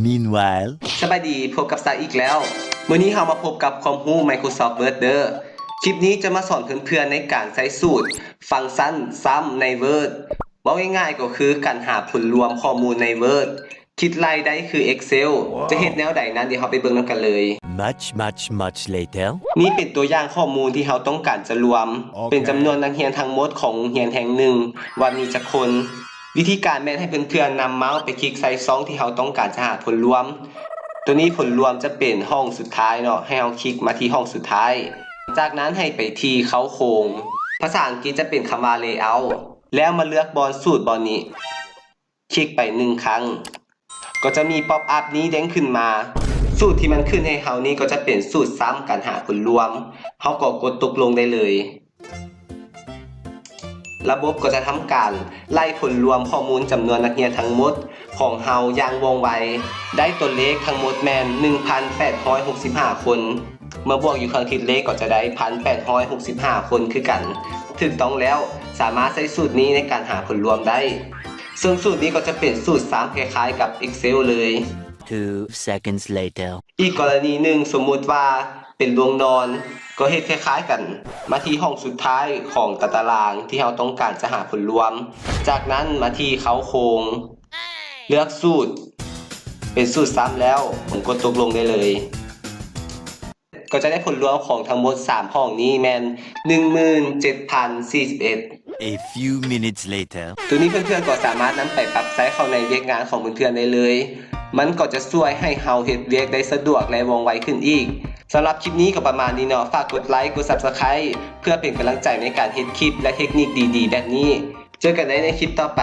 Meanwhile. ສະບາຍດີ ພົບກັບຊາອີກແລ້ວ. ມື້ນີ້ເຮົາມາພົບກັບຄວາມຮູ້ Microsoft Word ເດີ. ຄລິບນີ້ຈະມາສອນເພື່ອນໆໃນການໃຊ້ສູດ ຟັງຊັນ sum ໃນ Word. ເວົ້າງ່າຍໆກໍຄືການຫາຜົນລວມຂໍ້ມູນໃນ Word. ຄິດໄລ່ໄດ້ຄື Excel. ຈະເຮັດແນວໃດນັ້ນ ດຽວເຮົາໄປເບິ່ງນຳກັນເລີຍ. Much, much, much later. ນີ້ເປັນຕົວຢ່າງຂໍ້ມູນທີ່ເຮົາຕ້ອງການຈະລວມ ເປັນຈຳນວນນັກຮຽນທັງໝົດຂອງໂຮງຮຽນແຫ່ງໜຶ່ງ ວ່າມີຈັກຄົນ. ວິທີການແມ່ນໃຫ້ເພື່ອນໆນຳເມົາສ໌ໄປຄລິກໃສ່ຊ່ອງທີ່ເຮົາຕ້ອງການຈະຫາຜົນລວມ. ຕົວນີ້ຜົນລວມຈະເປັນຫ້ອງສຸດທ້າຍເນາະ, ໃຫ້ເຮົາຄລິກມາທີ່ຫ້ອງສຸດທ້າຍ. ຈາກນັ້ນໃຫ້ໄປທີ່ເຄົ້າໂຄງ, ພາສາອັງກິດຈະເປັນຄຳວ່າ Layout ແລ້ວມາເລືອກບ່ອນສູດບ່ອນນີ້. ຄລິກໄປໜຶ່ງຄັ້ງ ກໍຈະມີ pop up ນີ້ເດ້ງຂຶ້ນມາ. ສູດທີ່ມັນຂຶ້ນໃຫ້ເຮົານີ້ກໍຈະເປັນສູດ sum ການຫາຜົນລວມ. ເຮົາກໍກົດຕົກລົງໄດ້ເລີຍ. ລະບົບກໍຈະທຳການໄລ່ຜົນລວມຂໍ້ມູນຈຳນວນນັກຮຽນທັງໝົດຂອງເຮົາຢ່າງວ່ອງໄວ. ໄດ້ຕົວເລກທັງໝົດແມ່ນ ໜຶ່ງພັນແປດຮ້ອຍຫົກສິບຫ້າຄົນ. ເມື່ອບວກຢູ່ເຄື່ອງຄິດເລກກໍຈະໄດ້ ໜຶ່ງພັນແປດຮ້ອຍຫົກສິບຫ້າຄົນຄືກັນ. ຖືກຕ້ອງແລ້ວ, ສາມາດໃຊ້ສູດນີ້ໃນການຫາຜົນລວມໄດ້. ເຊິ່ງສູດນີ້ກໍຈະເປັນສູດ sum ຄ້າຍໆກັບ Excel ເລີຍ. Two seconds later. ອີກກໍລະນີໜຶ່ງ, ສົມມຸດວ່າເປັນລວງນອນ, ກໍເຮັດຄ້າຍໆກັນ. ມາທີ່ຫ້ອງສຸດທ້າຍຂອງຕາຕະລາງທີ່ເຮົາຕ້ອງການຈະຫາຜົນລວມ. ຈາກນັ້ນມາທີ່ເຄົ້າໂຄງ, ເລືອກສູດ ເປັນສູດ sum ແລ້ວ, ກົດຕົກລົງໄດ້ເລີຍ. ກໍຈະໄດ້ຜົນລວມຂອງທັງໝົດສາມຫ້ອງນີ້ແມ່ນ ໜຶ່ງໝື່ນເຈັດພັນສີ່ສິບເອັດ. A few minutes later. ໂຕນີ້ເພື່ອນໆກໍສາມາດນຳໄປປັບໃຊ້ເຂົ້າໃນວຽກງານຂອງເພື່ອນໆໄດ້ເລີຍ. ມັນກໍຈະຊ່ວຍໃຫ້ເຮົາເຮັດວຽກໄດ້ສະດວກ ແລະ ວ່ອງໄວຂຶ້ນອີກ. ສຳລັບຄລິບນີ້ກໍປະມານນີ້ເນາະ. ຝາກກົດໄລ, ກົດ Subscribe ເພື່ອເປັນກຳລັງໃຈໃນການເຮັດຄລິບ ແລະ ເທັກນິກດີໆແບບນີ້. ເຈີກັນໄດ້ໃນຄລິບຕໍ່ໄປ.